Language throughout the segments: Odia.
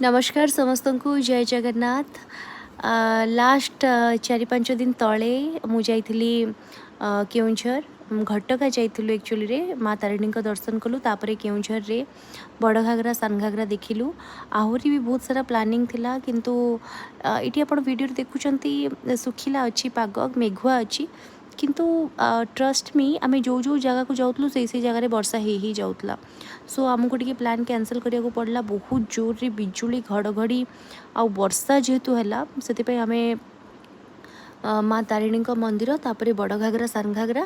ନମସ୍କାର ସମସ୍ତଙ୍କୁ, ଜୟ ଜଗନ୍ନାଥ। ଲାଷ୍ଟ 4-5 ଦିନ ତଳେ ମୁଁ ଯାଇଥିଲି କେଉଁଝର, ଘଟଗାଁ ଯାଇଥିଲୁ। ଆକ୍ଚୁଆଲିରେ ମା ତାରିଣୀଙ୍କ ଦର୍ଶନ କଲୁ, ତାପରେ କେଉଁଝରରେ ବଡ଼ ଘାଗରା, ସାନ ଘାଗରା ଦେଖିଲୁ। ଆହୁରି ବି ବହୁତ ସାରା ପ୍ଲାନିଂ ଥିଲା, କିନ୍ତୁ ଏଇଠି ଆପଣ ଭିଡ଼ିଓରେ ଦେଖୁଛନ୍ତି ଶୁଖିଲା ଅଛି ପାଗ, ମେଘୁଆ ଅଛି, କିନ୍ତୁ ଟ୍ରଷ୍ଟ ମି, ଆମେ ଯେଉଁ ଯେଉଁ ଜାଗାକୁ ଯାଉଥିଲୁ, ସେଇ ସେଇ ଜାଗାରେ ବର୍ଷା ହେଇ ହେଇ ଯାଉଥିଲା। ସୋ ଆମକୁ ଟିକେ ପ୍ଲାନ୍ କ୍ୟାନସଲ୍ କରିବାକୁ ପଡ଼ିଲା। ବହୁତ ଜୋରରେ ବିଜୁଳି, ଘଡ଼ଘଡ଼ି ଆଉ ବର୍ଷା ଯେହେତୁ ହେଲା, ସେଥିପାଇଁ ଆମେ ମା ତାରିଣୀଙ୍କ ମନ୍ଦିର, ତାପରେ ବଡ଼ ଘାଗରା, ସାନ ଘାଗରା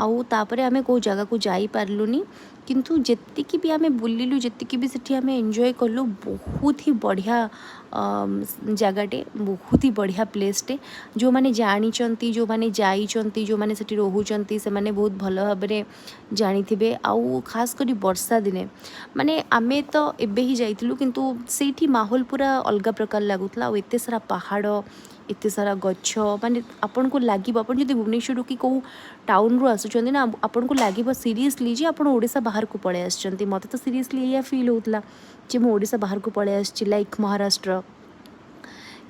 ଆଉ ତାପରେ ଆମେ କେଉଁ ଜାଗାକୁ ଯାଇପାରିଲୁନି। କିନ୍ତୁ ଯେତିକି ବି ଆମେ ବୁଲିଲୁ, ଯେତିକି ବି ସେଠି ଆମେ ଏନ୍ଜୟ କଲୁ, ବହୁତ ହି ବଢ଼ିଆ ଜାଗାଟେ, ବହୁତ ହି ବଢ଼ିଆ ପ୍ଲେସ୍ଟେ। ଯେଉଁମାନେ ଜାଣିଛନ୍ତି, ଯେଉଁମାନେ ଯାଇଛନ୍ତି, ଯେଉଁମାନେ ସେଠି ରହୁଛନ୍ତି, ସେମାନେ ବହୁତ ଭଲ ଭାବରେ ଜାଣିଥିବେ। ଆଉ ଖାସ୍ କରି ବର୍ଷା ଦିନେ, ମାନେ ଆମେ ତ ଏବେ ହିଁ ଯାଇଥିଲୁ, କିନ୍ତୁ ସେଇଠି ମାହୋଲ ପୁରା ଅଲଗା ପ୍ରକାର ଲାଗୁଥିଲା। ଆଉ ଏତେ ସାରା ପାହାଡ଼, ଏତେ ସାରା ଗଛ, ମାନେ ଆପଣଙ୍କୁ ଲାଗିବ, ଆପଣ ଯଦି ଭୁବନେଶ୍ୱରରୁ କି କେଉଁ ଟାଉନରୁ ଆସୁଛନ୍ତି ନା, ଆପଣଙ୍କୁ ଲାଗିବ ସିରିୟସଲି ଯେ ଆପଣ ଓଡ଼ିଶା ବାହାରକୁ ପଳେଇ ଆସିଛନ୍ତି। ମୋତେ ତ ସିରିୟସଲି ଏଇଆ ଫିଲ୍ ହେଉଥିଲା ଯେ ମୁଁ ଓଡ଼ିଶା ବାହାରକୁ ପଳେଇ ଆସିଛି, ଲାଇକ୍ ମହାରାଷ୍ଟ୍ର,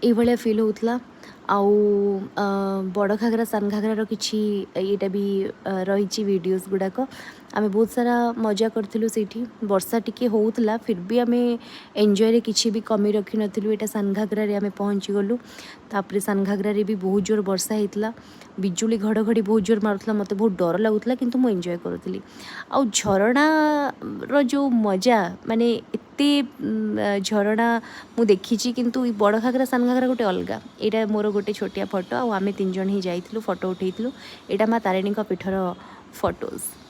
ଏଇଭଳିଆ ଫିଲ୍ ହେଉଥିଲା। ଆଉ ବଡ଼ ଘାଗରା, ସାନ ଘାଗରାର କିଛି ଏଇଟା ବି ରହିଛି ଭିଡ଼ିଓସ୍ ଗୁଡ଼ାକ। ଆମେ ବହୁତ ସାରା ମଜା କରିଥିଲୁ ସେଇଠି। ବର୍ଷା ଟିକେ ହେଉଥିଲା, ଫିର୍ ବି ଆମେ ଏନ୍ଜୟରେ କିଛି ବି କମି ରଖିନଥିଲୁ। ଏଇଟା ସାନ ଘାଗରାରେ ଆମେ ପହଞ୍ଚିଗଲୁ। ତାପରେ ସାନ ଘାଗରାରେ ବି ବହୁତ ଜୋର ବର୍ଷା ହେଇଥିଲା, ବିଜୁଳି ଘଡ଼ଘଡ଼ି ବହୁତ ଜୋର ମାରୁଥିଲା। ମୋତେ ବହୁତ ଡର ଲାଗୁଥିଲା, କିନ୍ତୁ ମୁଁ ଏନ୍ଜୟ କରୁଥିଲି। ଆଉ ଝରଣାର ଯେଉଁ ମଜା, ମାନେ ଏତେ ଝରଣା ମୁଁ ଦେଖିଛି, କିନ୍ତୁ ଏଇ ବଡ଼ ଘାଗରା, ସାନ ଘାଗରା ଗୋଟେ ଅଲଗା। ଏଇଟା ମୋର ଗୋଟେ ଛୋଟିଆ ଫଟୋ। ଆଉ ଆମେ ତିନି ଜଣ ହିଁ ଯାଇଥିଲୁ, ଫଟୋ ଉଠେଇଥିଲୁ। ଏଇଟା ମା ତାରିଣୀଙ୍କ ପୀଠର ଫଟୋଜ୍।